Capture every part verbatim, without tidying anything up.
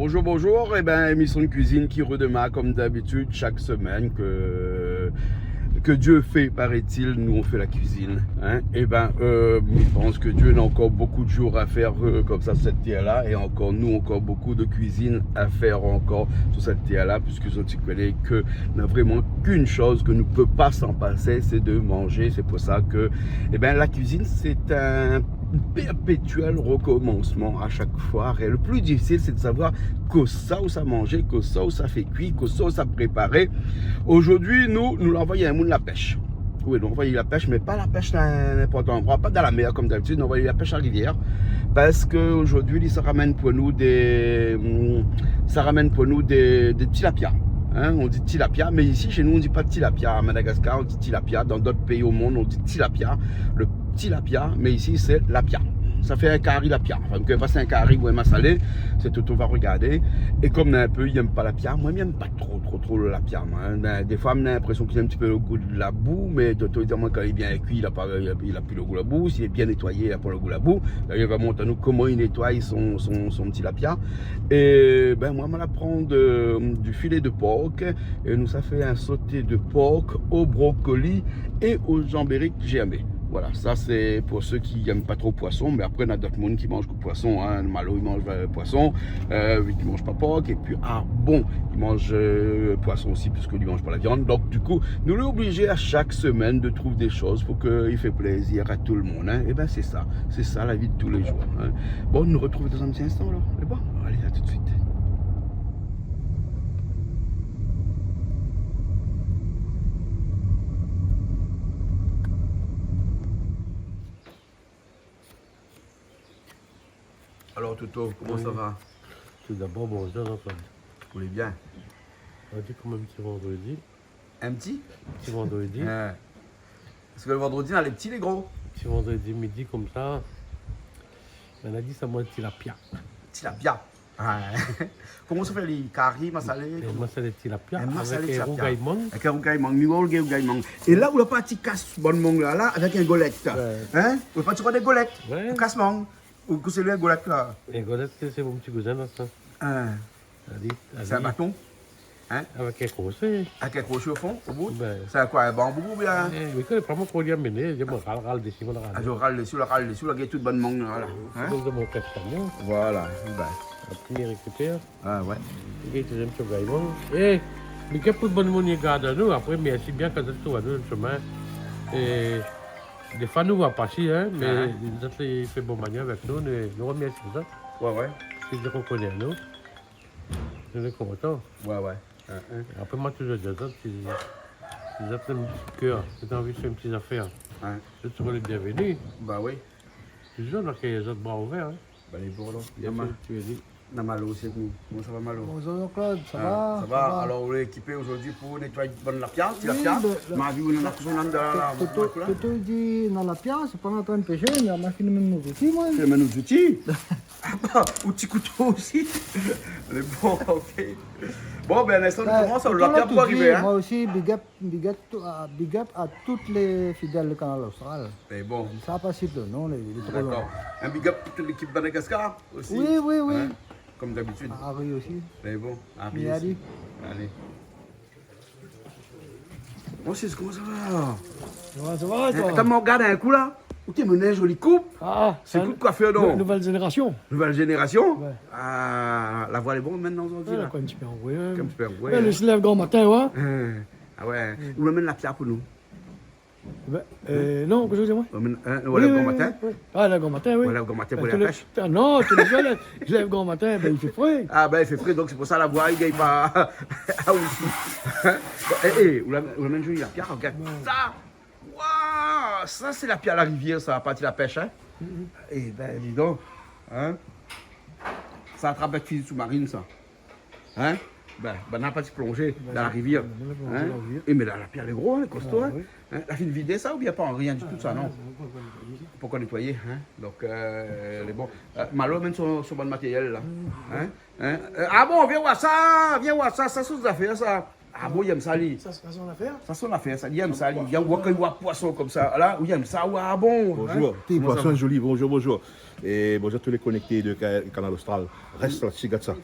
Bonjour, bonjour. Eh ben, émission de cuisine qui redémarre comme d'habitude chaque semaine. Que, que Dieu fait, paraît-il, nous on fait la cuisine, hein. Eh ben, euh, mi pans ke Dieu na ankor bokou de jour a fèr, euh, konmsa, su sèt tèr-la, é ankor, nou, ankor bokou de kuizine a fèr ankor su sèt tèr-la, puiske zot i koné ke na vréman k'in shoz ke nou pé pa s'en passer, sé de manzé. Sé pou sa ke, eh ben, la kuizine, sé in pèrpétièl rekomansman a shak foi. É le pli difisil, sé de savoir kosa ou sa manzé, kosa ou sa fé kui, kosa ou sa préparé. Zordi, nou, nou la anvoy in moun la pèsh. Oui, nou anvoy la pèsh, mé pa la pèsh na, ninport landroi, pa dan la mèr konm d'abitid, nou anvoy la pèsh a rivièr. Parske zordi, li sa ramèn pou nou dé, mm, sa ramèn pou nou dé, dé tilapia. Hein, on dit tilapia, mé isi, shé nou, on di pa tilapia. A Madagaskar, on di tilapia. Dan d'ot péi o monn, on di tilapia. Le tilapia, mé isi, sé lapia. Sa fé in kari lapia. Anfin, ke pa sé in kari ou in masalé, sé tout, on va regarder. É konm néna in pé i èm pa lapia, moin, mi èm pa tro, tro, tro lapia, moin, hein. Bin, défoi, mi na linprésion ke néna in ti pé le gou de la bou, mé de tout tan, kan li lé bien kui, li la pa, li la, li la pi le gou la bou. Si li lé bien nétoiyé, li la pa le gou la bou. D'ailleurs, li va montr anou koman li nétoy son, son, son tilapia. É bin, moin, ma la pran de, du filet de porc, é nou sa fé in sauté de porc au brocoli et aux ambériques germées. Voilà, sa sé pou sak i èm pa tro poison, mé apré, na d'ot moun ki manz ke poison, hein. Malo, li manz, euh, poison, euh, li manz pa pork, épi, ah bon, li manz, euh, poison osi, puiske li manz pa la viann. Donk, du kou, nou lé oblizé a shak semèn de trouv dé shoz pou ke i fé plézir a tout le moun, hein. É bin, sé sa, sé sa la vi de tou lé zour, hein. Bon, nou retrouv dan in ti instan, alor. Lé bon ? Alé, a tout de suite. Alor, Toto, koman sa va ? Tout d'abord, bonjour, Jean-Claude. Ou lé bien ? On dit quand même petit vendredi. In ti ? Petit vendredi. Hein. Parske le vandredi, na lé ti, lé gro. Petit vendredi midi konmsa, on a dit sa, moin, tilapia. Tilapia. Ah. Koman sa fé, li ? Kari, masalé, koman ? Masalé tilapia, in masalé avèk in tilapia. Rougay mang. Avèk in rougay mang. Mi oi rougay mang. É la, ou la parti kas bann mang la, la, avèk in golèt. Ouais. Hein ? Ou la parti pran dé golèt. Ouais. Ou kas mang. Ou kosa lé in golèt la ? In golèt, sé, sé mon ti kouzin la, sa. Hein. Alé, alé. Sé in baton ? Hein ? Avèk in krosé. Avèk in krosé o fon, o bout ? Bin. Sé koi, in banbou oubien ? Eh, mi koné pa, moin, koman li la amené, mi ral, ral dési, moin la ral. Ah, ou ral dési, ou la ral dési, ou la gingn tout bann mang la, voilà. Hein ? Donk, dan mon kastagnon. Voilà, bin. Apré, mi rékipèr. Ah ouais. Mi gingn tout bann mang. Eh, mi gingn pou bann moun i gard anou, apré, mèrsi bien kan zot i trouv anou dan shomin. É défoi, nou voi pa si, hein, mé zot i fé bon manièr avèk nou, nou, nou remèrsi zot. Ouais, ouais. Parske zot i rekoné anou. Nou lé kontan. Ouais, ouais. Hein, hein. Apré, moin, toujour di azot, si, si zot néna in ti kèr, si zot néna anvi fé in ti zafèr, hein, zot i sra lé bienvenu. Ba oui. Toujour, nou akèy azot bra ouvèr, hein. Ba, lé bon, alor. Bien sûr, tu as dit. Na Malo osi avèk nou. Koman sa va, Malo ? Bonjour, Jean-Claude, sa va ? Hein, sa va ? Sa va. Alor, ou lé ékipé zordi pou nétoy bann lapia, ti lapia ? Oui, le, le, ma vi ou néna la, Toto, la, Toto i di, na lapia, sé pa an trin pésé, mé ma fine amenn mon zouti, moin. Fine amenn out zouti ? Ah ba, out ti kouto osi. Lé bon, ok. Bon, bin, in instan, nou komans, la pèr pou arivé, hein. Moin osi, big up, big up to, euh, big up à toutes les fidèles de Kanal Austral. Lé bon. Sa pa sit le non, lé, lé tro lon. D'accord. In big up pou tout lékip Madagascar osi. Oui, oui, oui. Hein, konm d'abitid. Harry osi. Lé bon, Harry osi. Alé. Bon, sé, koman sa va ? Sa va, sa va, é, toi ? Atann, mi rogard in kou la. Ou té mèt in zoli koup. Ah, sé in koup koi fé, non ? Nou-, nouvelle génération. Nouvelle génération ? Ouais. Ah, la voi lé bon mintnan, zordi, la. Ouais, la, koi, in ti pé anroué, hein. In ti pé anroué, hein. Li lèv gran matin, ouais. Hein. Ah ouais. Mm. Ou la amenn lapia pou nou ? Bin, euh, non, kosa ou di, moin ? Ou la amenn, hein, ou la lèv gran matin ? Oui, oui, oui. Ah, la lèv gran matin, oui. Ou la lèv gran matin pou la pèsh ? Ah non, tou lé zour, li lèv gran matin, bin, i fé fré. Ah, bin, i fé fré, donk sé pou sa la voi i gingn pa. Ah oui. Bon, eh, eh, ou la, ou la amenn zoli lapia, rogard sa. Waouh, sa sé lapia la rivièr, sa, a partir la pèsh, hein. Mm, mm. Eh bin, di donk, hein. Sa atrap avèk fizi sou-marin, sa. Hein ? Bin, bin, na pa ti plonzé dan la rivièr. Bin, bin, plonzé dan la rivièr. Hein ? Eh, mé la, lapia lé gro, hein, kosto, hein. Ah, oui. Hein ? La fine vidé sa oubien pa, rien ditou, sa, non ? Ah, non, non, pa, pa nétoiyé. Pankor nétoiyé, hein. Donk, euh, lé bon. Euh, Malo amenn son, son bann matérièl, la. Mm. Hein ? Hein ? Euh, ah bon, vien voir sa, vien voir sa, sa sé zafèr, sa. Ah bon, li èm sa, li. Sa, sa sé son afèr. Sa sé son afèr, sa, li èm sa, li. Li èm, kan li voi poison konmsa la, li èm sa, ah bon, hein. Bonjour. Ti, poison zoli, bonjour, bonjour. Et bonjour tous les connectés de Ca-, Kanal Austral. Rès la, ti gard sa.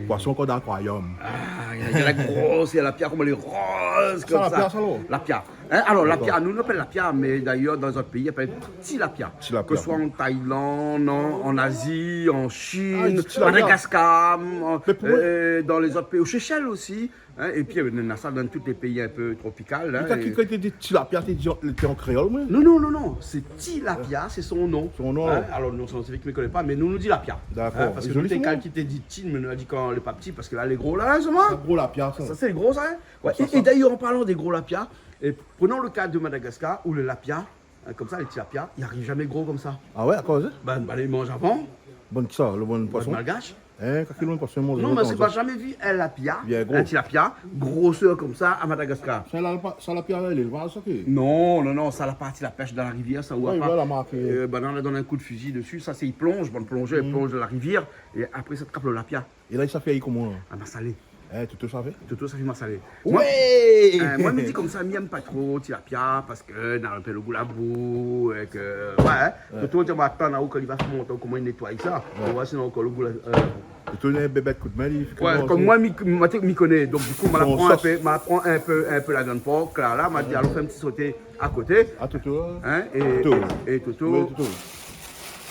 Poison ankor dan l'akwarium. Ah, néna, néna la gro, néna la piya, koman lé roz konmsa. Sa, la piya, sa, la. La piya. Hein, alor, la piya, nou, nou apèl la piya, mé dayèr, dan lé zot péi, i apèl tilapia. Tilapia. Ke soi an Thaïlande, an, an Asie, en Chine, Madagascar, en, euh, dans les autres pays, aux Seychelles aussi. Ah, i di tilapia. Mé pou moin, euh, hein, et puis, euh, néna sa dan tout lé péi in pé tropikal, hein. Mé kan, kan té di tilapia, té di, té an kréol, moin ? Non, non, non, non, sé tilapia, sé son non. Son non. Hein, alor, non siantifik, mi koné pa, mé nou, nou di lapia. Dakor. Hein, parske nou té kal ki té di tin, mé nou la di kan lé pa pti, parske la, lé gro la, hein, sa va ? Sa gro lapia, sa. Sa, sé gro, sa, hein ? Ouais, é, é dayèr, an parlan dé gro lapia, é prenons le cas de Madagascar, où le lapia, hein, konmsa, lé tilapia, i ariv zamé gro konmsa. Ah ouais, akoz ? Ben, ben, i manz avan. Bann kisa, le bann poison ? Bann malgash. Hein, kan ki lé poison, i manz avan. Non, mé sé pa zamé vi in lapia, in tilapia, grosèr konmsa, à Madagascar. Sa, la, sa, lapia, lé lélvaz, sa, ki ? Non, non, non, sa, la parti la pèsh dan la rivièr, sa, ou pa. Oui, voilà, marké. Euh, ben, la, la donn in kou d'fizi dési, sa, sé, i plonz, bann plonzèr, i plonz dan la rivièr, é apré, sa i trap le lapia. É la, sa i fé koman, la ? Ah, masalé. Hein, Toto sa fé ? Toto sa fé masalé. Ouais ! Moin, euh, moin, mi di konmsa, mi èm pa tro tilapia, parske, euh, na in pé le gou labou, é ke, ouais, hein. Ouais. Toto, ti, ma atann aou kan li va fé mont, koman i nétoy sa. Ouais. Ou voi si na ankor le gou la, euh. Toto, néna bébèt koudmin, li fé koman, konm moin, mi, moin, té, mi koné. Donk, di kou, ma la pran in pé, ma la pran in pé, in pé la viann por, la, la, ma di, alon fé in ti soté a koté. Ah, Toto, hein ? Hein, é, Toto. É, é Toto. Ouais, Toto.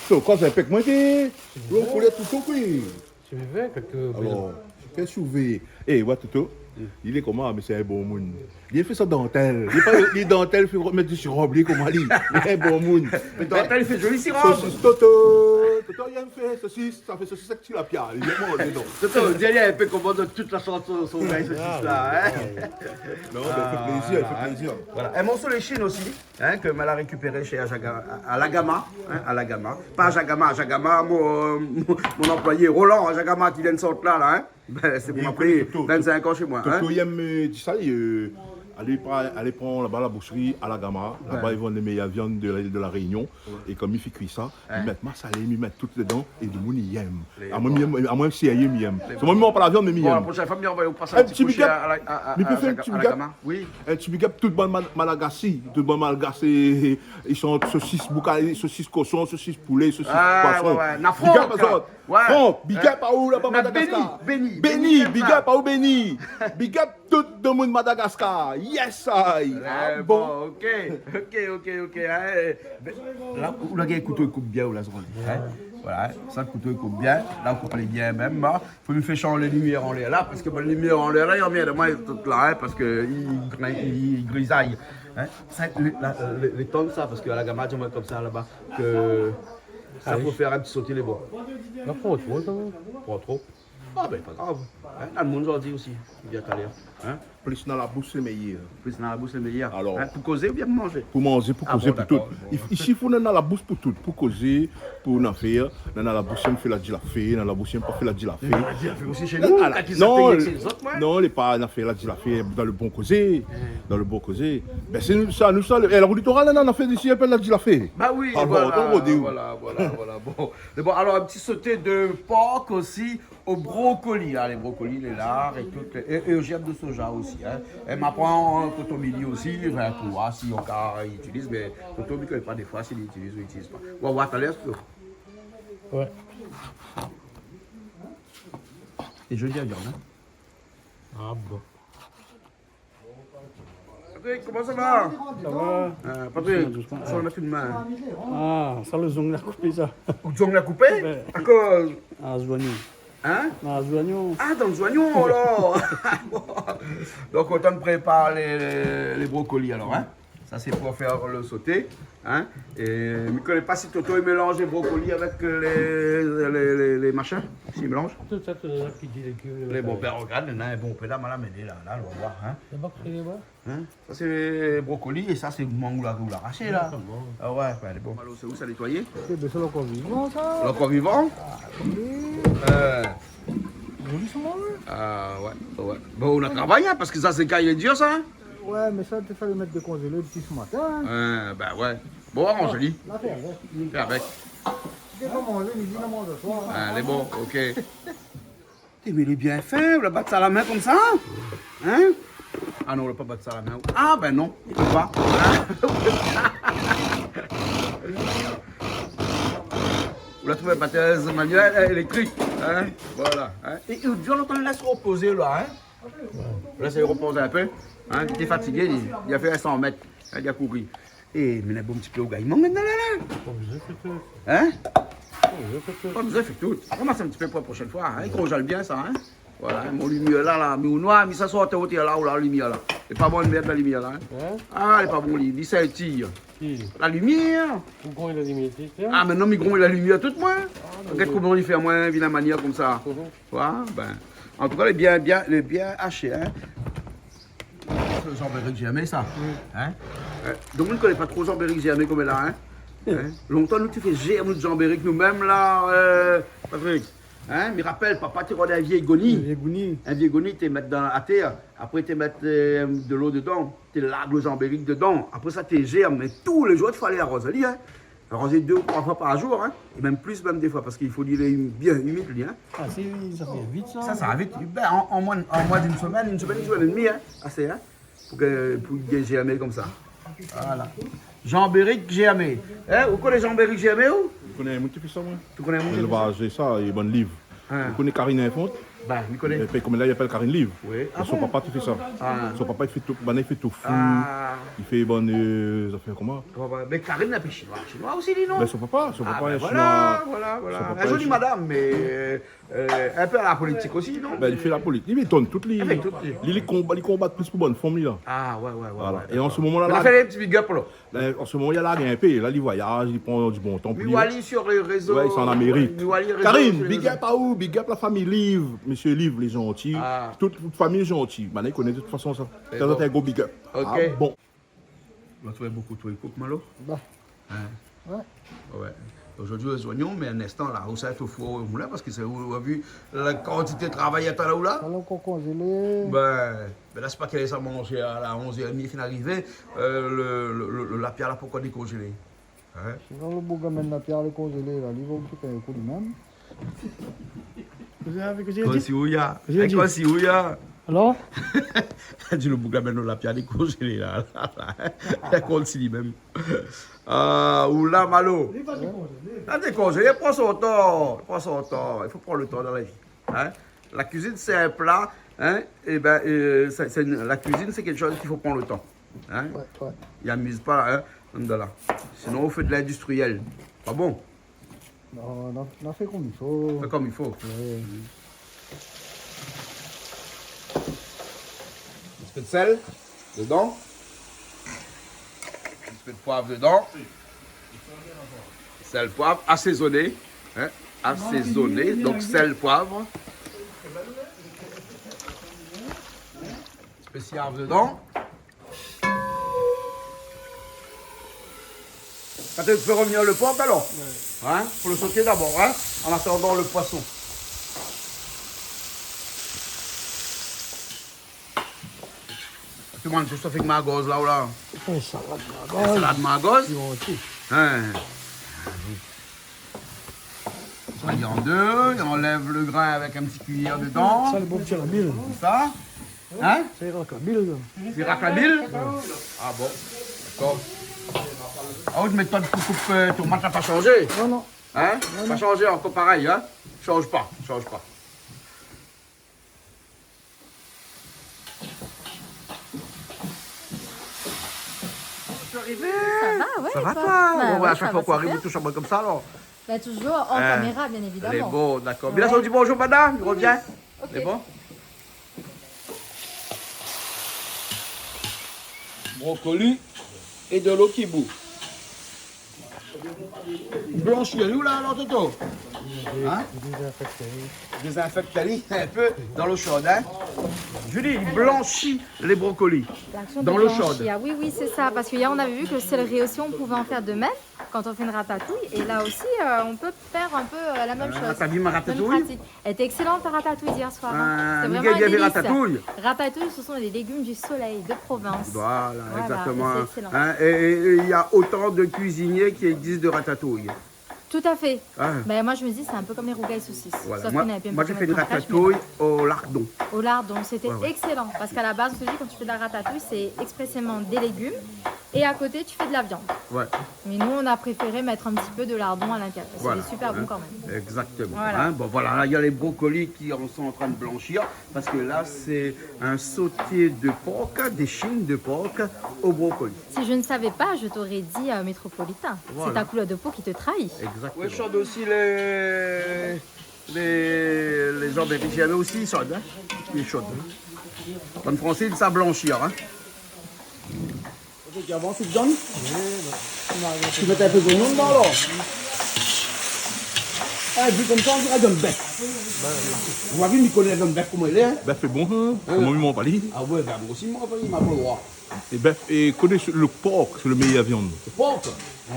Toto, koz in pé èk moin, té, lo koulèr Toto, koi. Sé vré ke Toto... Alor, kèl souvé ? Eh, ouais, Toto, li lé koman, mé sé in bon moun. Li fé sa dantèl. Li pa, li dantèl, fé remèt du sirob, li koman, li. Li in bon moun. Mé dantèl, li fé zoli sirob. Sosis Toto. Toto, li èm fé sosis, sa fé sosis èk tilapia. Li èm manzé, non. Toto, di ali in pé koman dan tout la shanson, son gars, sosis la, hein. Non, mé i fé plézir, i fé plézir. Voilà. In morso lé Chine osi. Hein, ke ma la rékipéré shé Ajagama, Alagama, hein, Alagama. Pa Ajagama, Ajagama, mon, mon, mon anployé Roland Ajagama ki vien sort la, la, hein. Ben, sé mon anployé, vinn-sink an shé moin, hein. Toto, Toto, i èm, euh, di sa, euh, alé pa-, alé pran laba la boushri Alagama. Ouais. Laba, i vann lé méyèr viann de la, de La Réunion. Ouais. É konm i fé kui sa, i mèt masalé, i mèt tout dedan, é demoun i èm. Lé bon. Amoin, mi èm, amoin, sérié, mi èm. Lé bon. Sé moin, mi manz pa la viann, mé mi èm. Bon, la proshèn foi, mi anvoy ou pas in ti kou shé Alagama. In ti big up, in ti big up. Oui. In ti big up tout bann Mal-, Malagasy, tout bann Malgash, é, é, i shann sosis boukané, sosis koshon, sosis poulé, sosis poisson. Ah, ouais, ouais. Big up azot. Ouais. Franck, big up aou laba Madagascar. Béni, Béni, big up aou Béni. Big up tout demoun Madagascar. Yes, I. Ah bon, OK. OK, OK, OK, hein. Ben, la, ou la gingn kouto i koup bien, ou la zone, hein. Voilà, hein. Sa, kouto i koup bien. La, ou koup lé bien mèm, hein. Fo mi fé shanj lé limièr anlèr la, parske, bon, limièr anlèr la, i anmèrd amoin tout la, hein, parske i grin-, i grizay, hein. Sa, lé, la, lé, lé tan sa, parske Alagama di amoin konmsa laba, ke sa pou fé in ti soté lé bon. Non, pa tro, sa va. Pa tro. Ah, ben, pa grav. Hein, na le moun zordi osi, i vien talèr, hein. Plis dan la boush, sé méyèr. Plis dan la boush, sé méyèr. Alor. Hein, pou kozé oubien pou manzé ? Pou manzé, pou kozé, pou tout. Ah bon, dakor, bon. I-, isi, fo nana la boush pou tout. Pou kozé, pou nafèr, nana la boush i èm fé la di la fé, nana la boush i èm pa fé la di la fé. Mé la di la fé osi shé nou, non, kan i sa non, péyé lé zot, ouais. Non, lé pa nafèr la di la fé, dan le bon kozé. Hein. Dan le bon kozé. Ben, sé nou sa, nou sa, le, eh, la Roue Littoral, nana nafèr isi, i apèl la di la fé. Bah oui, alor, voilà, voilà, voilà, voilà. Bon. Mé bon, alor, in ti soté de por osi. O brokoli, la, lé brokoli, lé la, é tout, é, é o zèrb de soja osi, hein. É ma pran koton mili osi, anfin, pou oir si ankor i itiliz, mé koton, mi koné pa défoi si li itiliz ou itiliz pa. Ou va oir talèr, Toto. Ouais. É zoli la viann, hein. Ah bon. Patrick, koman sa va ? Sa va. Ah, Patrick, dousman, dousman, sa va mèt in min. Ah, sa, le zong la koupé, sa. Le zong la koupé ? Ouais. Akoz ? Ah, zoignon. Hein ? Ah, zoignon. Ah, dan zoignon, alor. Bon. Donk, otan prépar lé, lé, lé brokoli, alor, hein ? Sa, sé pou fé le soté. Hein ? É mi koné pa si Toto i mélanz brokoli avèk lé, lé, lé, lé mashin, si i mélanz. Tout sa, tout sa ki di légim. Mé bon, ben, regard, nana in bon pé la, ma la amené la, la, nou va oir, hein. Laba, sé laba. Hein ? Sa, sé brokoli é sa, sé mango la, ou la arashé, la. Ah, bon. Ah ouais, ben, lé bon. Alor, sé ou sa, nétoyé ? Eh ben, sa lé ankor vivan, sa. Lé ankor vivan ? Ah, oui. Euh. Zoli, sa, ouais. Ah, ouais, ouais. Bon, ou la travay, hein, parske sa, sé kay lé dir, sa, hein. Ouais, mé sa, té falé mèt dékonzélé dopi se matin, hein. Hein, ben ouais. Bon, aranz ali. La fé avèk. Fé avèk. Té pa manzé midi, la manz aswar. Ah, lé bon, OK. Té, mé lé bien fin, ou la bat sa la min konmsa ? Hein ? Ah non, ou la pa bat sa la min. Ah ben non, i pé pa. Ou la trouv in batèz manuèl, é, éléktrik, in. Voilà, in. É, é ou la antann lès repozé la, in. Lès ali repoz in pé, in. Li té fatigé, li, li la fé in san mèt, in, li la kouri. É, mé na bon ti pé ou gay, mon gars, la, la. Pa bezoin fé tout. In ? Pa bezoin fé tout. Pa bezoin fé tout. Ramas in ti pé pou la proshèn foi, in. I konzèl bien sa, in. Voilà, in, mon limièr la, la, mi ou noir, mi sa sort oté la, ou la limièr la. Lé pa bon, mèt la limièr la, in. In ? Ah, lé pa bon, li, li sé ti. Ki ? La limièr. Ou gingn la limièr, sé sa ? Ah, mé non, mi gingn la limièr tout, moin. Ah, mé gèt koman li fé, moin, vilin manièr konmsa. Mhm. Voilà, ben. An tou ka, lé bien, bien, lé bien ashé, in. Sé le Jean-Béric Germé, sa. Oui. In ? Euh, donk, ou koné pa tro Jean-Béric Germé koméla, in ? Oui. In ? Lontan, nou té fé jèrm nout Jean-Béric, nou mèm, la, euh, Patrick. In ? Mi rapèl, papa té rod in vié goni. In vié goni. In vié goni, té mèt dan, atèr. Apré, té mèt, euh, dolo dedan. Té larg le Jean-Béric dedan. Apré sa, té jèrm. Mé tou lé zour, té falé aroz ali, in. Aroz ali dé ou troi foi par zour, in. É mèm plis, mèm défoi, parské i fo li lé hum-, bien imid, li, in. Ah, sé, sa fé vit, sa. Sa, sa va vit. Ben, an, an moin, an moin d'in semèn, in semèn, in semèn é dmi, in. Asé, in. Pou ke, pou bien jèrmé konmsa. Voilà. Jean-Béric Germé. In, ou koné Jean-Béric Germé, ou ? Mi koné in moun ki fé sa, moin. Ou koné in moun ki fé sa ? Élvaz, sé sa, é bann liv. In. Ou koné Karine Infante ? Ben, mi koné. Épi, koméla, i apèl Karine Liv. Oui. Ah bon ? Son papa té fé sa. Ah. Son papa, li fé tou, bann, li fé tofu. Ah. Li fé bann, euh, zafèr koman ? Koman, mé Karine, la fé shinoi. Shinoi osi, li, non ? Ben, son papa, son papa, ben voilà, shinoi. Voilà, voilà. Son papa, in zoli madam, mé, euh, euh, in pé a la politik osi, non ? Ben, li fé la politik. Li étonn tout, li. Li fé tout, li. Li, li konba, li konba plis pou bann fanm, li, la. Ah, ouais, ouais, ouais, ouais, dakor. Voilà. É an se moman la, la, la fé in ti big up, la. La, an se moman, li la larg in pé. La, li voyaz, li pran di bon tan pou li. Mi oi ali sur lé rézo. Ouais, li lé an Amérik. Mi oi ali rézo, Karine, sur lé rézo. Big up aou, big up la fami Liv. Mésyé Liv, lé zanti. Ah. Tout, tout fami lé zanti. Banna i koné de tout fason sa. Sé bon. Sa doi èt in gro big up. Ok. Ah bon. Ou la trouv bonpé tro i koup, Malo ? Ba. In ? Ouais. Ouais. Zordi, lé zoignon, mé in instan, la, ou sa èt o four, o moulin, parské sé, ou, ou la vi la kantité travay atala ou la ? Sa la ankor konzélé. Ben, ben la, sé pa kèl èr sa manzé, a la onz èr é dmi, fine arivé, euh, le, le, le, le lapia la pankor dékonzélé. In ? Sinon, le boug la amenn lapia lé konzélé, la, li va okipé in kou li mèm. Kosa, kosa li di ? Kosi ou ya. Kosa li di ? Kosi ou ya. Alor ? Di le boug la amenn lapia dékonzélé la, la, la. Konsi li mèm. Ah, ou la, Malo. Li pa dékonzélé. La dékonzélé, pran son tan. Pran son tan. I fo pran le tan dan la vi. In ? La kuizine, sé in pla, in ? É ben, euh, sé, sé in, la kuizine, sé kékshoz k'i fo pran le tan. In ? Ouais, ouais. I amiz pa, in, andan la. Sinon, ou fé de l'industriel. Pa bon ? Non, non, non, fé konm i fo. Fé konm i fo. Ouais. In ti pé de sèl dedan. In ti pé de poiv dedan. Sèl, poiv, asézoné. In ? Asézoné. Donk, sèl, poiv. In ti pé siav dedan. Patrick, ou fé revnir le por, alor ? Ouais. In ? Fo le soté dabor, in, an atandan le poison. Pi, moin, kosa ou fé avèk margoz la, ou la ? In salad margoz. In salad margoz ? Li bon osi. In ? Sa li an dé, i anlèv le grin avèk in ti kuiyèr dedan. Sa, le bon ti labil. Konmsa. In ? Sé raklabil, sa. Sé raklabil ? Ouais. Ah bon, dakor. Ah, out métod pou koup, euh, tomat la pa shanzé ? Non, non. In ? Non, non. Pa shanzé ankor, parèy, in ? Shanz pa, shanz pa. Sa va, ouais, toi ? Sa va, toi ? Bah ouais, a shak foi k'ou ariv, ou toush amoin konmsa, alor. Bah, toujours hors caméra, bien évidemment. Lé bon, dakor. Ouais. Mé la, sa ou di bonjour, madam, i revien. Oui, oui. Ok. Lé bon ? Brokoli é dolo ki bou. Blanshi ali, ou la, alor, Toto ? In ? Dézinfèk ali. Dézinfèk ali in pé dan lo shod, in ? Julie, blanshi lé brokoli dan lo shod. L'action de blanchir. Ah oui, oui, c'est ça, parce qu'hier, on avait vu que le céleri aussi, on pouvait en faire de même quand on fait une ratatouille. Et là aussi, euh, on peut faire un peu, euh, la même chose. In ratatouille. Même pratique. Elle était excellente, ta ratatouille d'hier soir, hein. Ah, c'était vraiment un délice. Ratatouille, ce sont les légumes du soleil de Provence. Voilà, exactement. Voilà, et c'est excellent. Hein, et, et, et il y a autant de cuisiniers qui existent de ratatouille. Tout à fait. Ah. Ben, moi, je me dis, c'est un peu comme les rougails saucisses. Voilà. Sauf qu'il y en avait un peu moins de partage, mais... Moi, moi, j'ai fait une ratatouille au lardon. Au lardon, c'était excellent. Ouais, ouais. Parce qu'à la base, on se dit, quand tu fais de la ratatouille, c'est expressément des légumes. Et à côté, tu fais de la viande. Ouais. Mais nous, on a préféré mettre un petit peu de lardon à l'intérieur. Voilà. C'était super bon quand même. Hein ? Exactement. Voilà. Hein ? Bon, voilà, là, il y a les brocolis qui en sont en train de blanchir. Parce que là, c'est un sauté de porc, d'échine de porc au brocoli. Si je ne savais pas, je t'aurais dit, euh, métropolitain. Voilà. C'est ta couleur de peau qui te trahit. Exactement. Oui, je chante aussi les, les, les gens de Richelieu aussi, ils chantent, hein. Ils chantent. En français, ça blanchir, hein. Ok, tu avances, John ? Oui, bah. Tu mets un peu de nom dedans, alors. Eh, vu comme ça, on dirait un bœuf. Bah, oui. Ou la vi, mi koné in bèf koman li lé, hein ? Bèf lé bon, hein. Hein ? Koman mi manz pa li ? Ah ouais, ben, moi aussi, moi, il m'a pas le droit. É bèf, é koné le porc, c'est le meilleur viande. Le porc ? Hein.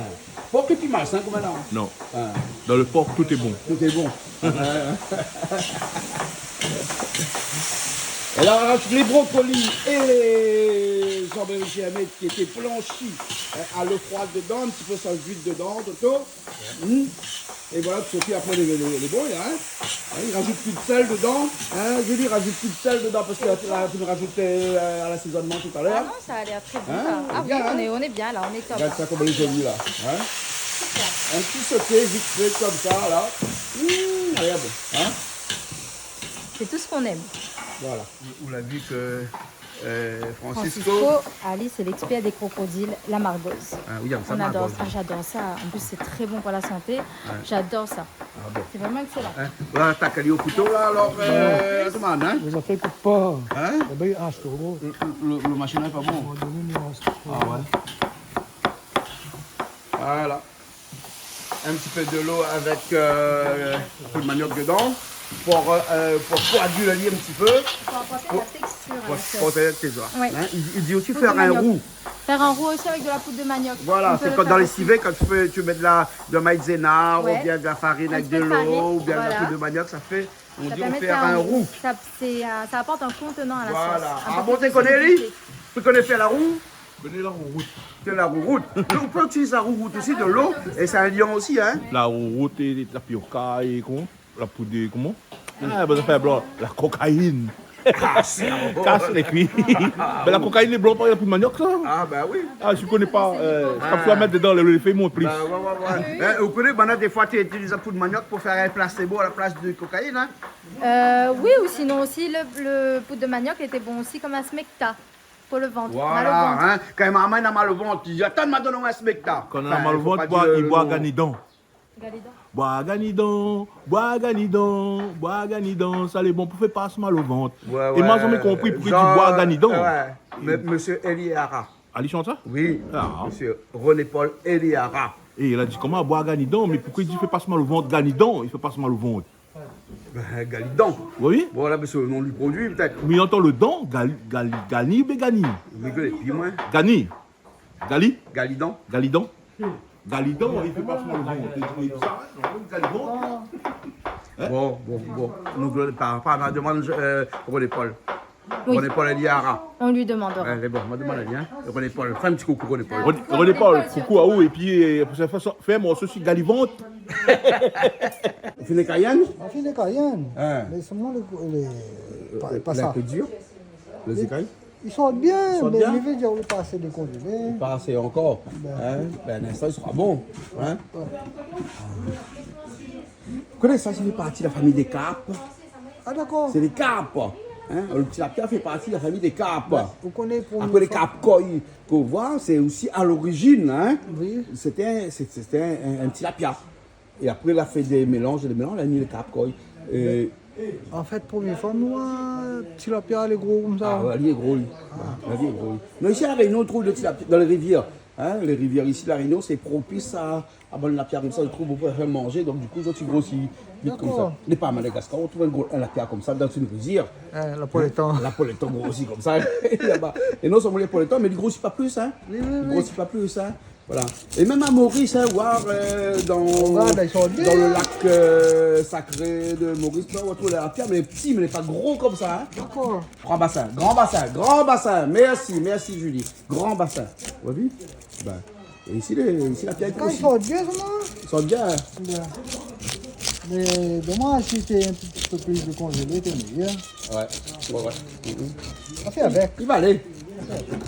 Porc lé pi malsin, koman la ? Non. Hein. Dans le porc, tout est bon. Tout est bon. Et là, on rajoute les brocolis et les aubergines qui étaient blanchies, hein, à l'eau froide dedans, un petit peu de sauce d'huître dedans, Toto. Hmm. Et voilà, tout de suite, après, les, les, les brocolis, hein. Hein, il rajoute plus de sel dedans, hein. Julie, rajoute plus de sel dedans parce que là, tu me rajoutes, euh, à l'assaisonnement tout à l'heure. Ah non, ça a l'air très bon, là. Hein, ah oui, bien, hein. On est, on est bien, là, on est top, là. Regarde ça, comment il est joli, là, hein. Super. Un petit sauté vite fait comme ça, là. Mmh, regarde, hein. C'est tout ce qu'on aime. Voilà. Ou la vi ke, euh, Francisco. Francisco, ali, c'est l'expert des crocodiles, la margoz. Ah oui, il aime ça, margoz. On adore ça, j'adore ça. En plus, c'est très bon pour la santé. Ouais. J'adore ça. Ah bon. C'est vraiment excellent. Hein ? Voilà, t'as calé au couteau, là, alors, euh, demande, hein ? Zafèr i koup pa. Hein ? Eh ben, ah, c'est trop bon. Le, le, le machin n'est pas bon. Ah ouais. Voilà. Un petit peu de l'eau avec, euh, un peu de manioc dedans pour, euh, pour coaguler un petit peu. Pour apporter la texture à la sauce. Pour apporter la texture. Ouais. Hein, il, il dit aussi faire un roux. Faire un roux aussi avec de la poudre de manioc. Voilà, c'est comme dans les civets, quand tu fais, tu mets de la, de maïzena, ou bien de la farine avec de l'eau, ou bien de la poudre de manioc, ça fait, on dit, on fait un roux. Ça permet de faire un goût. Ça, c'est, euh, ça apporte un contenant à la sauce. Voilà. Ah bon, tu connais, lui ? Tu connais faire la roux ? Koné la rourout. C'est la rourout. Mais on peut utiliser la rourout aussi, de l'eau, et c'est un liant aussi, hein. La rourout é tapioka é koman ? La poud de, koman ? Ah, ben, sa fé blan. La kokain. Ah, c'est bon. Kas lé kui. Ah, oui. Mé la kokain lé blan, pa la poud manioc, sa. Ah, ben oui. Ah, mi koné pa. Euh, sé pa pou mèt dedan, le, le fé mont plis. Ben, ouais, ouais, ouais. Hein, ou koné, ben, défoi, tu utilises la poud manioc pou fé in plasebo à la place de cocaïne, hein. Euh, oui, ou sinon aussi, le, le poud de manioc était bon aussi comme un smecta. Pou le vant, mal au ventre. Voilà, hein. Kan momon na mal au vant, li di, atann, ma donn aou in smecta. Kan na mal au vant, i boi, i boi ganidan. Ganidan. Boi ganidan, boi ganidan, boi ganidan, sa lé bon pou fé pas mal au vant. Ouais, ouais. É ma zamé konpri poukosa i di boi ganidan. Ouais. Mé-, monsieur Eli Hara. Ali shant sa ? Oui. Ah. Monsieur René-Paul Eli Hara. É li la di koman, boi ganidan, mé poukosa i di fé pas mal au vant, ganidan, i fé pas mal au vant. Ben, Galidan. Oui. Bon, la, ben, sé le nom du produit, peut-être. Mé antan le dan, gali, gali, gani, ben gani. Rigol, épi moin. Gani. Gali. Galidan. Galidan. Galidan, i fé pa son nom. Galidan. Hein ? Bon, bon, bon. Donc, euh, par, par la demande, euh, René-Paul. Oui. René-Paul Eli Hara. On lui demandera. Ouais, bon, on va demander, hein. René-Paul, fé in ti koukou, René-Paul. René-Paul, koukou aou, épi, euh, pou sa fé, fé in morso si Galivant. Ou fine Cayenne ? On fine Cayenne. Hein. Mé solman le, le, pa, pa sa. Lé in pé dir, lé zékay. I sort bien, mé mi vé dir, ou pasé dékonjené. Pa asé ankor. Ben. Hein ? Ben, in instan, i sera bon. Hein ? Ouais. Ou koné sa, sa i fé parti de la famiy dé karp. Ah, dakor. Sé lé karp. Hein ? Le tilapia i fé parti de la famiy dé karp. Ben, ou koné pou... Apré lé karp koy, ke ou voi, sé osi a lorizin, hein ? Oui. Sété in, sé, sété in, in, in tilapia. É apré, la fé dé mélanz, dé mélanz, la mi le karp koy. É... Ben, an fèt, promié foi mi oi tilapia lé gro konmsa. Ah ouais, li lé gro, li. Ah. Ouais, li lé gro, li. Non, isi La Rényon, ou trouv le tilapia dan lé rivièr. Hein, lé rivièr isi La Rényon, sé propis a, a bann tilapia konmsa, ou trouv, ou pé fé manzé, donk du kou, zot i grosi vit konmsa. Dakor. Lé pa Madagascar, ou trouv in gro, in tilapia konmsa dan in rivièr. Hein, la pou létan. Hein, la pou létan grosi konmsa. Laba. É non solman li lé pou létan, mé li grosi pa plis, hein. Oui, oui, oui. Li grosi pa plis, hein. Voilà. É mèm a Moris, hein, voir, euh, dan, dan le lak, euh, sakré de Moris, ou trouv lé tilapia, mé lé pti, mé lé pa gro konmsa, hein. Dakor. Gran Basin, Gran Basin, Gran Basin. Mèrsi, mèrsi Julie. Gran Basin. Ou la vi ? Ben. Isi, lé, isi, la pièr i sort bien, sa, non ? I sort bien, in ? Bien. Mé domaz, si té in ti pé plis de konzélé, té méyèr. Ouais, ouais, ouais. Mhm. Sa i fé avèk. I va alé.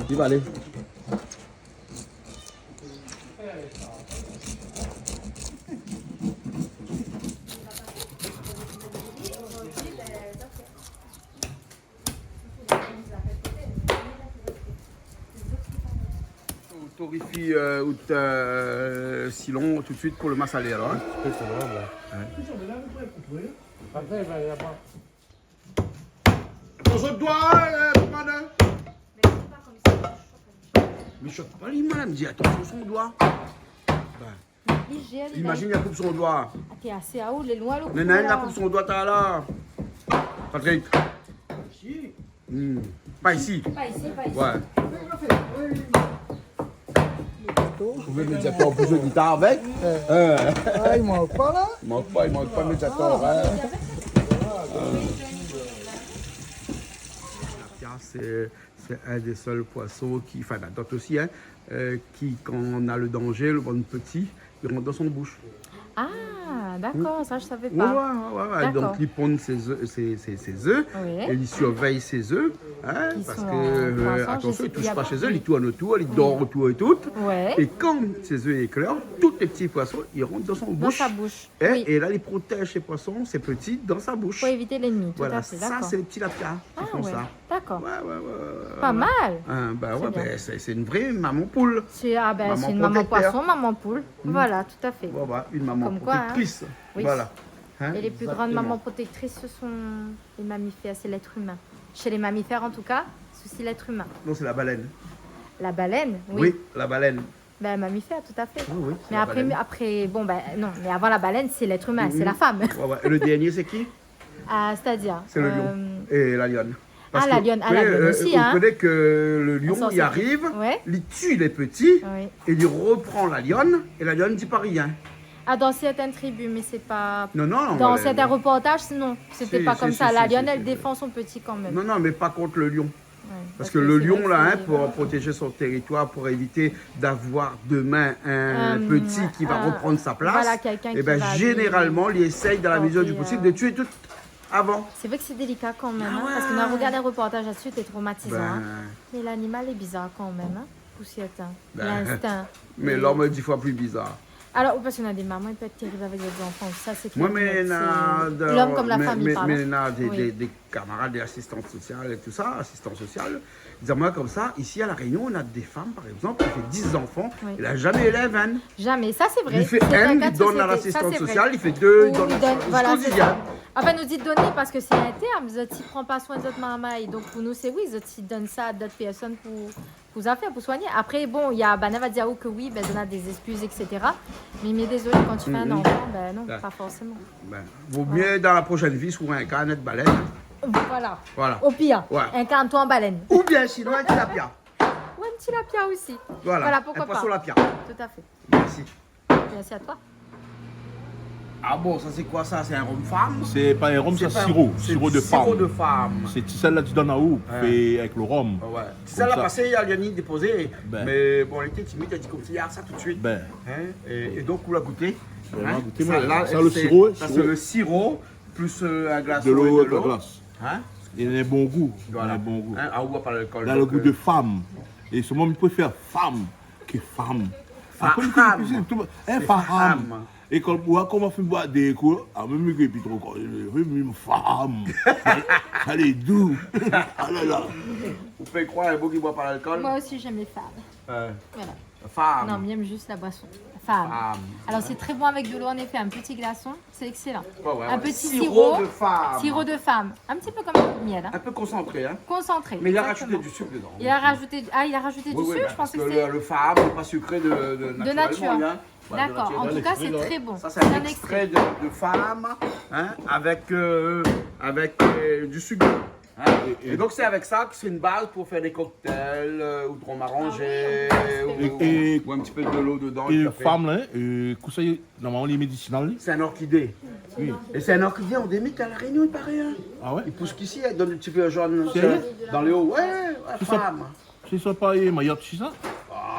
I va alé. Ou torifi, euh, out, euh, silon tout de suit pou le masalé, alor, in ? Sé sa, ouais. Ouais. Atansion, doi, euh, madam. Mé shot pa li, madam, di atansion son doi. Bin. Li jèl, li... Imazine, li la koup son doi. Ah, té asé aou, lé loin, lo... Néna inn la koup son doi talèr. Patrick. Hmm. Pa isi. Pa isi, pa isi. Ouais. Ou vé médiator pou zoué gitar avèk ? Euh. Ah, i mank pa, la ? I mank pa, i mank pa médiator, in. La pièr, sé Sé inn dé sèl poison ki, anfin, na d'ot osi, in, euh, ki, kan na le danzé, le vant pti, li rant dan son boush. Ah, dakor, sa, mi savé pa. Ouais, ouais, ouais, ouais. Dakor. Donk, li ponn sé zèf, sé, sé, sé zèf, oui, é li sirvèy sé zèf, in, parske, euh, atansion, i toush pa sé zèf, li tourn otour, li dor otour é tout. Ouais. É kan sé zèf i éklèr, tout lé pti poison, i rant dan son boush. Dan sa boush, oui. É la, li protèz sé poison, sé pti, dan sa boush. Pou évit lènmi, tout à fait, dakor. Voilà, sa, sé lé pti lapia ki fé sa. Ah ouais. Dakor. Ouais, ouais, ouais, ouais. Pa mal. Hein, bah ouais, bin, sé, sé in vré momon poul. Sé, ah bin, sé in momon poison, momon poul. Momon protektèr. Hmm. Voilà, tout à fait. Voilà, in momon protektris. Comme quoi, hein. Oui. Voilà. Hein ? Exactement. Et les plus grandes mamans protectrices, ce sont les mammifères, c'est l'être humain. Chez les mammifères, en tout cas, c'est aussi l'être humain. Non, c'est la baleine. La baleine, oui. Oui, la baleine. Ben, mammifère, tout à fait. Oui, oui, c'est la baleine. Mais après, bon, ben, non, mais avant la baleine, c'est l'être humain, c'est la femme. Mhm. Ouais, ouais. Et le dernier, c'est qui ? Ah, c'est-à-dire, euh... C'est le lion et la lionne. Ah, la lionne, ah, la lionne aussi, hein. Parce que, euh, vous connaissez que le lion, il arrive, il tue les petits, et il reprend la lionne, et la lionne ne dit pas rien. Ah, dans certaines tribus, mais c'est pas... Non, non, non, dans certains reportages, non, c'était pas comme ça. Si, si, si, si, si. La lionne, elle défend son petit quand même. Non, non, mais pas contre le lion. Ouais, parce que le lion, là, hein, pour protéger son territoire, pour éviter d'avoir demain un petit qui va reprendre sa place, euh, euh, voilà, quelqu'un qui va lui protéger. Eh ben, généralement, il essaye, dans la mesure du possible, de tuer tout avant. C'est vrai que c'est délicat quand même, hein, parce qu'on a regardé un reportage là-dessus, t'es traumatisant, hein. Ben. Mais l'animal est bizarre quand même, hein, pour certains. Ben. L'instinct. Mais l'homme est dix fois plus bizarre. Alors, parce qu'on a des mamans, il peut être terrible avec les enfants. Ça, c'est clair et net. L'homme comme la femme, pardon. Mé, mé, mé, mé na dé, dé, dé kamarad de l'asistans sosial é tout sa, asistan sosial, i di amoin konmsa, isi La Rényon, na dé fanm, par égzanp, ki fé dix zanfan, èl la zamé élèv inn. Zamé, sa sé vré. Li fé inn, li donn a l'asistan sosial, li fé dé, li donn a l'asistan sosial. Ou li donn, voilà, sé sa. Anfin, nou di doné parske sé in tèrm, zot i pran pa soin de zot marmay. Donk, pou nou, sé oui, zot i donn sa a d'ot pèrsone pou pou zafèr, pou soigné. Apré, bon, na banna va dir aou ke oui, ben, zot na dé zéskiz, et cetera. Mé, mé dézolé, kan ou fé in zanfan, ben non, pa forséman. Ben, vo myé dan la proshèn vi, si ou in karn, èt balèn. Voilà. Voilà. Au pire, inkarn-toi en baleine. Oubien sinon, in tilapia. Ou in tilapia osi. Voilà, poukoi pa. In poison lapia. Tout à fait. Merci. Merci à toi. Ah bon, sa sé koi sa ? Sé in rom fanm ? Sé pa in rom, sé siro. Sé pa, sé siro de fanm. Siro de fanm. Sé ti sèl la ti donn aou pou fé avèk le rom. Ouais. Ti sèl la pasé, li la ni dépozé. Mé bon, li té timid, li la di konmsa, ah, sa tout de suit. Hein ? É, é donk, ou la gouté. Ben, ou la gouté, sa, le siro, sa sé le siro, plis, euh, in glason é de lo. De lo, de la glas. Hein ? Li na in bon gou. Voilà. Li na in bon gou. Hein, ah, ou la pa l'alkol, donk, euh, la le gou de fanm. É sé mon préféré, fanm. Ke fanm. Fanm. Apré, li koné kuizine, tout, hein, fanm. Sé fanm. É kan ou voi koman fé boir dé kou, ah, mèm li ké pi tro kor, mèm fanm. Sa lé dou. Ah la la. Ou fé kroir in boug i boir pa l'alkol ? Moi aussi, j'aime les femmes. Euh, voilà. Fanm. Non, mi yèm zis la boison. Fanm. Fanm. Alors, c'est très bon avec de l'eau, en effet, un petit glaçon. C'est excellent. Ouais, ouais, ouais. Un petit sirop, sirop de fanm. Sirop de fanm. Un petit peu comme le miel, hein. Un peu concentré, hein. Concentré, exactement. Mais il a rajouté du sucre dedans. Il a rajouté, ah, il a rajouté du sucre, je pensais que c'était... Oui, oui, bah, parce que le, le fanm n'est pas sucré de, de, naturellement, hein. De nature. Voilà, de nature. D'accord. En tout cas, c'est très bon. C'est un extrait. Ça, c'est un extrait de, de fanm, hein, avec, euh, avec, euh, du sucre. Hein ? Et, et donc, c'est avec ça que c'est une base pour faire des cocktails, euh, ou de rhum arrangé, ou, ou un petit peu de l'eau dedans, et le café. Ah oui, en plus, c'est... É fanm la, euh, kosa, normalman, li lé médisinal, li. C'est un orchidée. Oui. Et c'est un orchidée endémique à La Réunion, il paraît, hein. Ah ouais ? Il pousse qu'ici, hein, dans le petit peu jaune, dans les hauts. Sérieux ? Ouais, ouais, fanm. Sé sa pa, euh, Mayotte, sé sa ? Ah,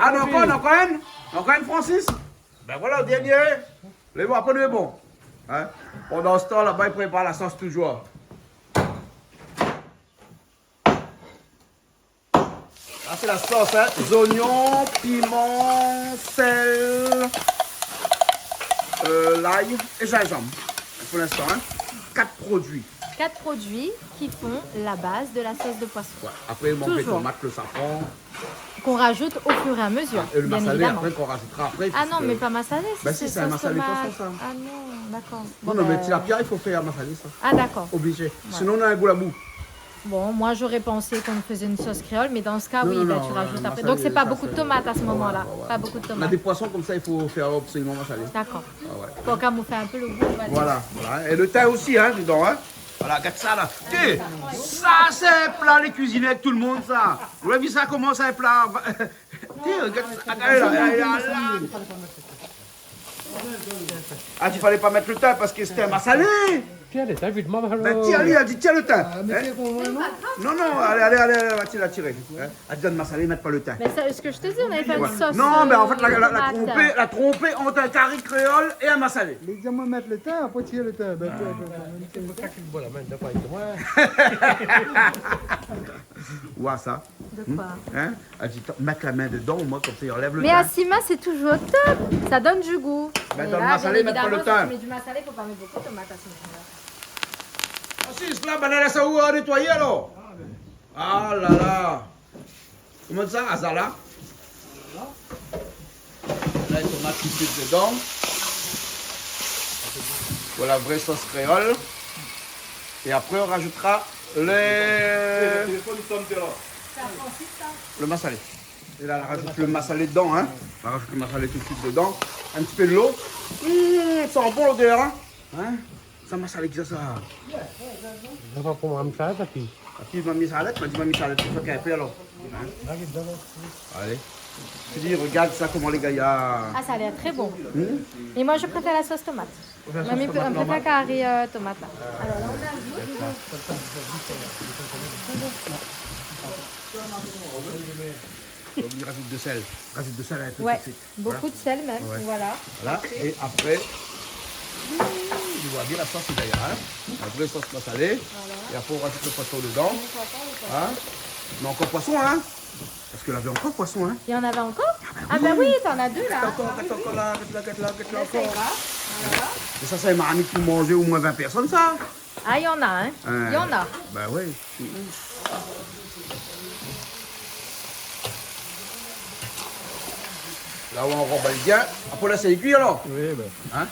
Ah, non, ankor, ankor inn, ankor inn, Francis. Bin voilà, dernié. Lé bon, apré nou lé bon. Hein ? Pandan se tan, laba i prépar la sos toujour. Sa sé la sos, hein. Zonion, piman, sèl, euh, lay é jinjanm. Pou linstan, hein. Quatre produits. Quatre produits qui font la base de la sauce de poisson. Ouais. Après, i mank lo tomat, lo safran. Toujours. Qu'on rajoute au fur et à mesure, bien évidemment. Ah, é lo masalé, apré, k'i rajoutera apré, puisque... Ah non, mais pas masalé, si, sé sos tomat. Bin si, sé in masalé poisson, sa. Ah non, d'accord. Bon, bin, tilapia, i fo fé masalé, sa. Ah, d'accord. Oblijé. Voilà. Sinon, nou na in gou labou. Bon, moi, j'aurais pensé qu'on faisait une sauce créole, mais dans ce cas, oui, ben, tu rajoutes après. Non, non, non, masalé, sa, sé... Donc, c'est pas beaucoup de tomates à ce moment-là. Ouais, ouais, ouais. Pas beaucoup de tomates. On a des poissons comme ça, il faut faire absolument masalé. D'accord. Ah ouais. Pour camoufler un peu le goût, on va dire. Voilà, voilà. É lo tin osi, hein, dedan, hein. Voilà, gard sa la. Té, sa sé in pla lé kuiziné avèk tout lo moun, sa. Ou la vi sa, koman sa, in pla ? Té, gard, gard la, la, la, la. Ah, i falé pa mèt lo tin parske sé in masalé. Tiens, lo tin, vite, maman. Bin, tiens, li la di, tiens lo tin. Ah, mé sé bon, non ? Non, non, alé, alé, alé, alé, va tir, va tiré. Hein ? Ah, dan masalé, mèt pa lo tin. Mais ça, ce que je te dis, on avait fait une sauce, euh, tomate. Ouais. Non, mé an fèt, la, la, la tronpé, la tronpé ant in kari kréol é in masalé. Li di amoin mèt lo tin, apré tir lo tin. Bin, bin, bin, bin. Sé pou sa k'i boir la min, dakor, avèk moin. Oua sa. De quoi ? Hein ? Èl di, mèt la min dedan, omoin, konmsa, i anlèv lo tin. Mais à six mains, c'est toujours top. Ça donne du goût. Mé dan lo masalé, mèt pa lo tin. Et là, bien évidemment, si tu mets du massalé, faut pas mettre beaucoup de tomates à ce moment-là. Ah si, la banane, sa ou la nétoiyé, alor ? Ah la la. Koman sa, azala ? La, i mèt tout suit dedan. Pou la vré sos kréol. É apré, i rajoutera lo, lo masalé. É la, i rajout lo masalé dedan, hein. I rajout lo masalé tout suit dedan. In ti pé dolo. Hum, i san bon lodèr, hein. Hein ? Sa masalé kisa sa ? Sa pa pou moin, sa, sa ki... Api, ma mi salad, ma di ma mi salad, pou fé in pé alor. Hein ? Alé. Ti di, regard sa, koman lé gayar. Ah, ça a l'air très bon. Hmm ? Et moi, je préfère la sauce tomate. Ou la sos tomat normal. Ma mi préfèr kari, euh, tomat la. Alors là, on ajoute. Donk, i rajout de sèl. Rajout de sèl in pé tout suit. Ouais. Voilà. Beaucoup de sel même, voilà. Voilà, é apré, i voi bien la sos dèrièr, hein. La vré sos masalé. Voilà. É apré, i rajout lo poisson dedan. Lo poisson, lo poisson. Hein ? Mé ankor poisson, hein ? Parske lavé ankor poisson, hein ? Il y en avait encore ? Ah ben oui, t'en as deux là. Ankor, ankor, ankor, la, la, la, la, la, ankor. Là, c'est gras. Voilà. Mé sa, sé in marmit pou manzé omoin vin pèrsone, sa. Ah, il y en a, hein ? Ouais. Il y en a. Bah ouais. La, ou anrob bien. Apré, la, sé kui, alor ? Oui, ben. Hein ?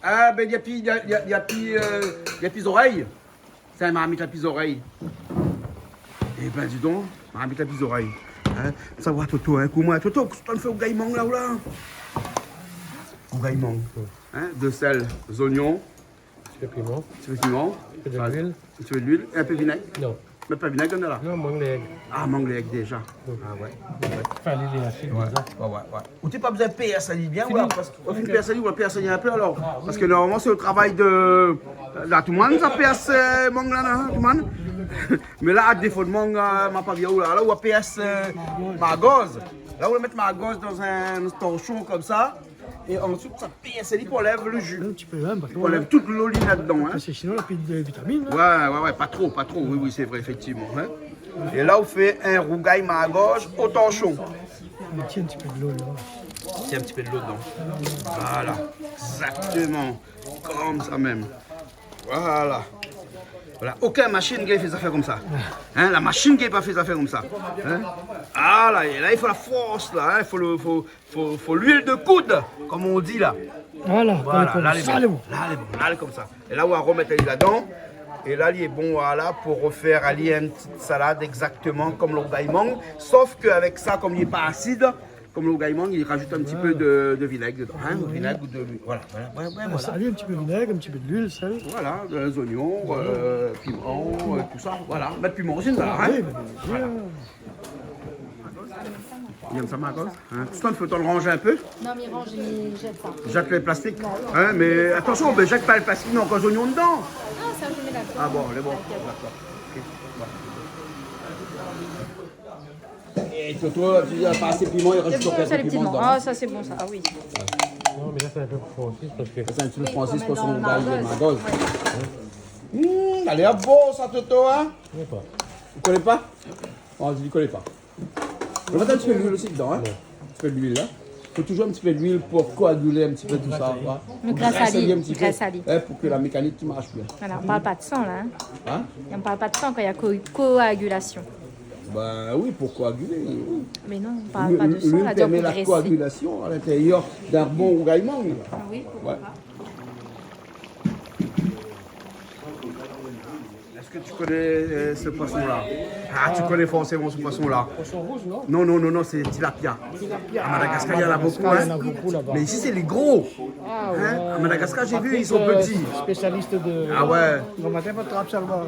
Ah, ben, i na pi, i na, i na, i na pi, euh, i na pi zorèy. Sa, marmit la pi zorèy. Eh ben, dis donc, marmit la pi zorèy. Hein ? Sa va, Toto, hein, koman, Toto, kosa ou fé rougay mang la, ou la ? Rougay mang. Hein ? De sel, zonion. Ti pé piman. Ti pé piman. In pé de luil. In ti pé de luil. É in pé vinèg. Non. Mé pa vinèg, non, la. Non, mang lé èg. Ah, mang lé èg déza. Oui. Ah ouais. Fé ali lé asid déza. Ouais, ouais, ouais. Ou té pa bezoin pèrs ali bien, ou la, parske, ou la fine pèrs ali, ou la pèrs ali in pé alor. Ah, oui. Parske normalman, sé lo travay de, la, toulmoun sa pèrs, euh, mang la, non, toulmoun. Mé la, a défo de mang, euh, ma pa vi aou la, la, ou la pèrs, euh, margoz. La, ou la mèt margoz dan in torshon konmsa. É ansuit, sa pèrs ali pou anlèv lo ji. In ti pé, hein, parske... Pou anlèv tout lo li la dedan, hein. Parske sinon, na pi de vitamine, hein. Ouais, ouais, ouais, pa tro, pa tro. Oui, oui, sé vré, éfèktivman, hein. É la, ou fé in rougay margoz o torshon. Mèt in ti pé dolo dedan. Mèt in ti pé dolo dedan. Voilà. Exactement. Konmsa mèm. Voilà. Voilà. Okin mashine i gingn fé zafèr konmsa. Hein, la mashine i gingn pa fé zafèr konmsa. Hein ? Ah la, é la, i fo la fors, la, hein. Fo lo, fo, fo, fo luil de koud, konm i di la. Voilà, voilà, la, lé bon. La, lé bon. La, lé konmsa. É la, ou aromèt ali ladan. É la, li lé bon, voilà, pou rofèr ali in ti salad exactement konm lo rougay mang. Sof ke avèk sa, konm li lé pa asid, konm lo rougay mang, i rajout in ti pé de, de vinèg dedan, hein, vinèg ou de luil. Voilà, voilà, ouais, ouais, voilà. Sa, ali, in ti pé vinèg, in ti pé de luil, sèl. Voilà, de zonion, euh, piman, euh, tout sa, voilà. Mèt piman osi, voilà, hein. Ah oui, bien sûr. Voilà. Li yèm sa, margoz ? Sa. Hin ? Toustan, fo ou ranz in pé. Non, mé ranz, mi jèt sa. Jèt lo plastik. Ba oui. Hin, mé atansion, bin, jèt pa lo plastik, néna ankor zoignon dedan. Non, sa, mi mèt la. Ah bon, lé bon. Dakor. Ok. Voilà. É Toto, ou la pa asé piman, i rajout ankor in pé piman dedan. Sé bon, sa, lé piman. Ah, sa, sé bon, sa. Ah oui. Non, mé la, sé in pé pou Francis, parske... Sa, sé in ti pé pou Francis, pou son margoz. Oui, pou mèt dan margoz. Ouais. Hmm, lé bon, sa, Toto, hin ? Mi koné pa. Ou koné pa ? Bon, mi koné pa. Nou va mèt in ti pé luil osi dedan, hin. Ouais. In ti pé luil, la. Fo touzour in ti pé luil pou koagilé in ti pé tousa, koi. Pou grès ali, grès ali. Pou grès ali. Hin, pou ke la mékanik i marsh bien. Voilà, on parle pas de sang, là, hein. Hin ? On parle pas de sang quand il y a co-, coagulation. Bin oui, pou koagilé, oui. Mais non, on parle pas de sang, on a dit on progresse. Luil, luil i pèrmé la koagilasion a l'intérieur d'in bon rougay mang. Ah oui, pourquoi pas. Ouais. Est-ce que tu connais, euh, ce poisson-là ? Ah, tu connais forcément ce poisson-là. Poisson rouge, non ? Non, non, non, non, c'est tilapia. Tilapia. À Madagascar, il y en a beaucoup, hein. À Madagascar, il y en a beaucoup là-bas. Mais ici, c'est les gros. Ah ouais. Hein ? À Madagascar, j'ai vu, ils sont petits. Patrick, euh, spécialiste de... Ah ouais. Bon matin, pas de trappe seulement.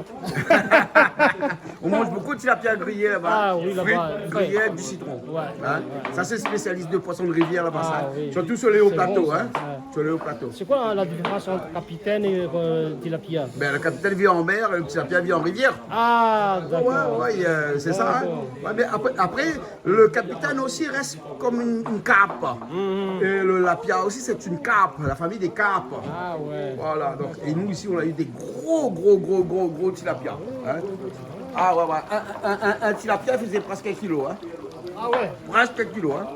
On mange beaucoup de tilapia grillé là-bas. Ah oui, là-bas. Frites, grillé avec du citron. Ouais, ouais, ouais. Hein ? Ça, c'est spécialiste de poisson de rivière là-bas, ça. Ah oui. Surtout sur les hauts plateaux, hein. C'est bon, ça. Ouais. Sur les hauts plateaux. C'est quoi la différence entre capitaine et, euh, tilapia ? Ben, le capitaine vit en mer, le tilapia vit en rivière. Ah, d'accord. Ouais, ouais, euh, c'est ça, hein. D'accord. Ouais, mais après, après, le capitaine aussi reste comme une, une carpe. Mhm. Et le tilapia aussi, c'est une carpe, la famille des carpes. Ah ouais. Voilà, donc, et nous, ici, on a eu des gros, gros, gros, gros, gros tilapia, hein. Ah ouais, ouais. Un, un, un, un tilapia faisait presque un kilo, hein. Ah ouais. Presque un kilo, hein.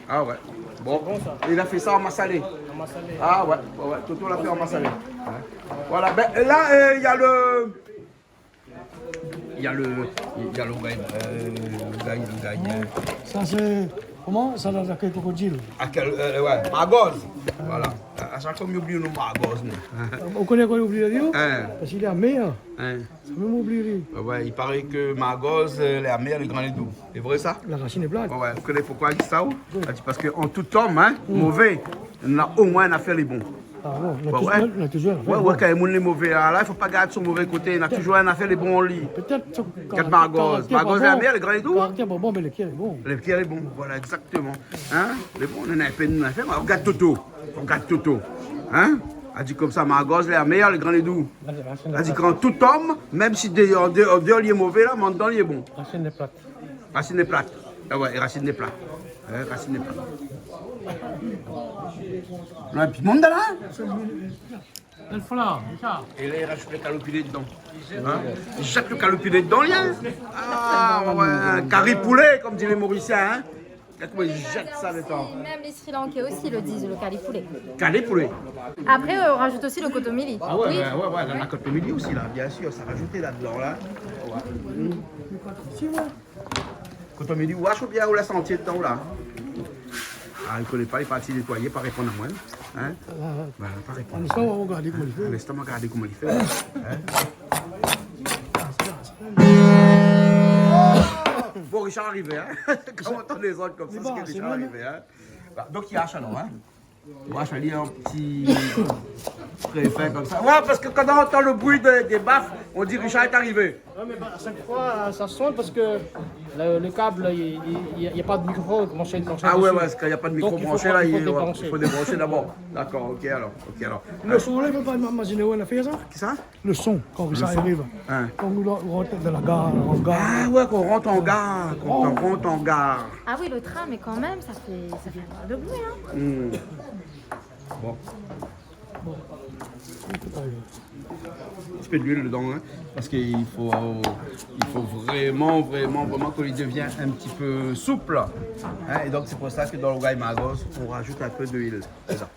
Ah ouais. Bon. C'est bon, ça. Il a fait ça en massalé. En massalé. Ah ouais, ouais, ouais. Toto l'a fait en massalé. Ouais. Voilà. Ben, là, euh, il y a le, il y a le, il y a le rougay, euh, le rougay, le rougay, euh. Sa sé, koman ? Sa la, la krokodil. Ah, kèl, euh, ouais, margoz. Voilà. A shak foi mi oubli lo margoz, moin. Ou koné koman oubli lo nom ? Hein. Parske lé amèr. Hein. Sa mèm oubli. Ouais, ouais, il paraît que margoz, euh, lé amèr, lé gran, lé dou. Sé vré sa ? La rasine lé plat. Ouais, ouais. Ou koné poukosa i di sa, ou ? Oui. I di parske an tout om, hein, mové, na omoin in afèr lé bon. Ah bon, na touzour, na touzour in afèr lé bon. Ouais, ouais, kan in moun lé mové, ah, la, i fo pa gard son mové koté, na touzour in afèr lé bon an li. Pétèt son karaktèr, margoz. Karaktèr pa bon. Margoz lé amèr, lé gran, lé dou. Karaktèr pa bon, mé lo kèr lé bon. Lo kèr lé bon, voilà, exactement. Hein ? Lé bon, nou néna in pé, nou néna in afèr, regard Toto. Regard Toto. Hein ? I di konmsa, margoz lé amèr, lé gran, lé dou. I di kan tout om, mèm si dé-, an dé-, an déor li lé mové la, mé an dedan li lé bon. Rasine lé plat. Rasine lé plat. Ah ouais, rasine lé plat. Ouais, rasine lé plat. Non, épi moun la, hein ? Bèl flan, sa. É la, i rajout lo kaloupilé dedan. Hein ? I jèt lo kaloupilé dedan, li, hein ? Ah ouais, kari poulé, konm di lé Morisien, hein ? Gard koman i jèt sa dedan. Mèm lé Sri Lankais osi i di lo kari poulé. Kari poulé. Après, euh, on rajoute aussi le kotomili. Ah ouais, ouais, ouais, ouais, la, la kotomili osi, la, bien sûr, sa i rajout ladan, la. Ouais. Mm. Kotomili, ou ash oubien ou lès antié dedan, la ? Ah, li koné pa, li la parti nétoiyé, pa réponn amoin. Hein ? Ah, ouais. Bah, pa réponn. An instan, nou va gard koman li fé. An instan, nou va gard koman li fé. Hein ? Bon, Richard la arivé, hein ? Kan ou antann lé zot konmsa, sé ke Richard la arivé, hein ? Bah, donk, i ash alor, hein ? Ou ash ali an ti préfèr konmsa. Ouais, parske kan ou antann lo bri dé, dé baf, ou di Richard lé arivé. Ouais, mé bah, a shak foi, sa i sonn parske le, le kab, i, i, i, na pa de mikro branché, branché dési. Ah ouais, ouais, parske kan na pa de mikro branché, la, i fo, i fo débranché. Donk, i fo, i fo débranché dabor. Dakor, ok, alor. Ok, alor. Lo son la, i fo pa imaziné, ouais, la fé sa. Kisa ? Lo son, kan sa i ariv. Lo son ? Hein. Kan nou rant dan la gar, an gar. Ah ouais, kan ou rant an gar, kan ou rant an gar. Ah oui, le train, mais quand même, ça fait, ça fait un drôle de bruit, hein. Hmm. Bon. Bon. In ti pé d'luil dedan, hein, parske i fo, i fo vréman, vréman, vréman ke li devien in ti pé souple. Hein, é donk sé pou sa ke dan lo rougay margoz, ou rajout in pé d'luil. Sé sa.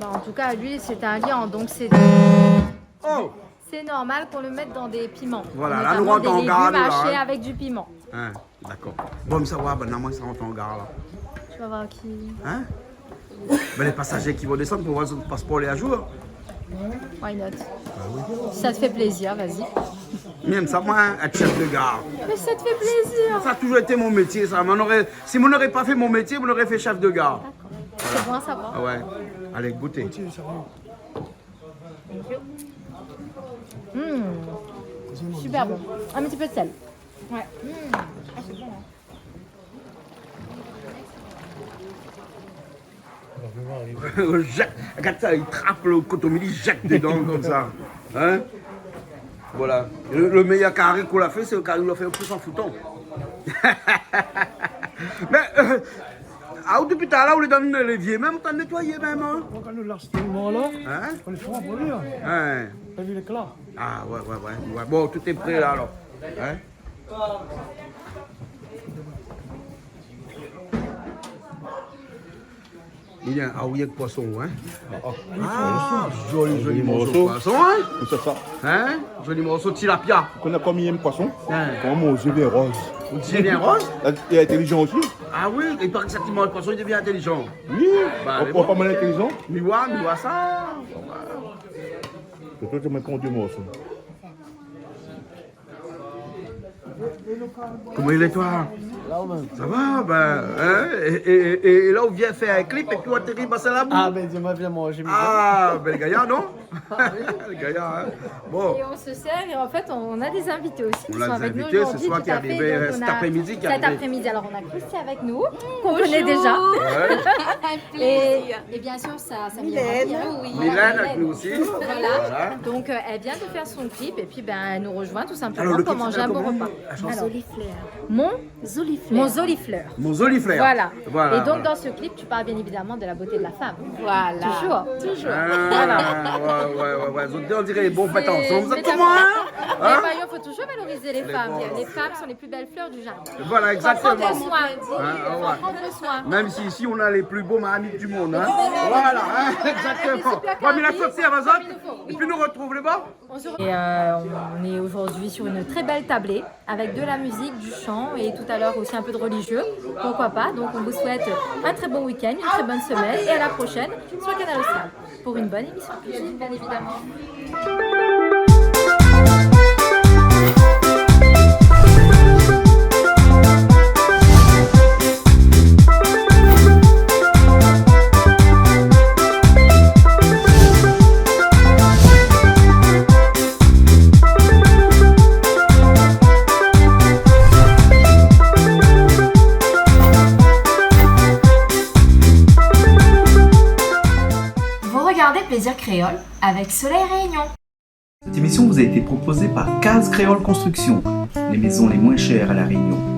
Bah, en tout cas, l'huile, c'est un liant, donc c'est, oh, c'est normal qu'on le mette dans des piments, notamment des légumes hachés avec du piment. Voilà, la, nou rant an gar, nou la, hein. Hein. Dakor. Bon, sa va, bann la, moin, sa i rant an gar la. Tu vas voir qui ? Hein ? Ben, les passagers qui vont descendre pour voir si le passeport est à jour. Why not ? Bah oui. Si ça te fait plaisir, vas-y. Mèm sa, moin, être chef de gare. Mais ça te fait plaisir. Ça a toujours été mon métier, ça. Moin noré, si moin noré pa fé mon métier, moin noré fé chef de gare. D'accord. C'est bon à savoir. Ah ouais. Allez, goûtez. Mmh. Super bon. Un petit peu de sel. Ouais. Mmh. Ah, c'est bon, hein. Zèt, gard sa, li trap lo kotomili, li zèt dedan konmsa. Hin ? Voilà. Lo, lo méyèr kari k'ou la fé, sé lo kari k'ou la fé o plis an foutan. Mé, euh, ah, ou, dopi talèr, ou lé dann lévié mèm, ou tann nétoiyé mèm, hin ? Kan nou las tèlman la, hin ? Fo lé fran pou li, hin. Hin. Ou la vi lékla ? Ah, ouais, ouais, ouais, ouais. Bon, tout est prêt là, alors. Hin ? Li lé, ah oui, avèk poison, hin ? Ah, zoli, zoli morso poison, hin ? Sé sa. Hin ? Zoli morso tilapia. Ou koné koman mi yèm poison ? Hin. Koman mon zié i vien roz. Out zié i vien roz ? Li lé intélizan osi. Ah oui, i paré ke sak i manz poison, li devien intélizan. Oui. Bah, ou, mé ou lé pa mal intélizan. Mi oi, mi oi sa. Sé pou sa mi pran dé morso. Koman i lé, toi ? Sa va, bin, hin ? É, é, é, é la, ou vien fé in klip épi ou atéri Bassin Labou. Ah, bin, di amoin, vien manzé. Ah, bin, gayar, non ? Ah oui. Gayar, hin ? Bon. Et on se sert, et en fait, on a des invités aussi qui sont avec nous aujourd'hui, tout à fait. On a des invités ce soir qui arrivent, euh, cet après-midi, qui arrivent. Donc, on a cet après-midi, alors, on a Christy avec nous, qu'on connaît déjà. Bonjour. Ouais. Un plaisir. Et Et bien sûr, sa, sa Mylène. Mylène, oui, Mylène avec nous aussi. Voilà. Voilà. Donc, euh, elle vient de faire son clip et puis, ben, elle nous rejoint tout simplement pour manger un bon repas. Alors, le clip s'appelle comment ? Alors, Zoli Flèr. Mon Zoli Flèr. Mon Zoli Flèr. Voilà. Voilà, voilà. Et donc, dans ce clip, tu parles bien évidemment de la beauté de la femme. Voilà. Toujours. Toujours. Ah, voilà. Ouais, ouais, ouais, ouais. Zot dé, on dirait, bon, faites ensemble, zot, koman, hin ? Hin ? Mais, mais, mais, faut toujours valoriser les femmes. Les femmes sont les plus belles fleurs du jardin. Voilà, exactement. Faut en prendre soin. Hein, ah ouais. Faut en prendre soin. Même si ici, on a les plus beaux mahalits du monde, hein. Voilà, hein, exactement. Bon, mé la soti, sa va, zot. Et puis, nou retrouv laba. Et, euh, on est aujourd'hui sur une très belle tablée avec de la musique, du chant et tout à l'heure aussi un peu de religieux. Pourquoi pas ? Donc, on vous souhaite un très bon week-end, une très bonne semaine et à la prochaine sur Kanal Austral. Pour une bonne émission de cuisine, bien évidemment. Vous regardez Plaisir Créole avec Soleil Réunion. Cette émission vous a été proposée par Case Créole Construction, les maisons les moins chères à La Réunion.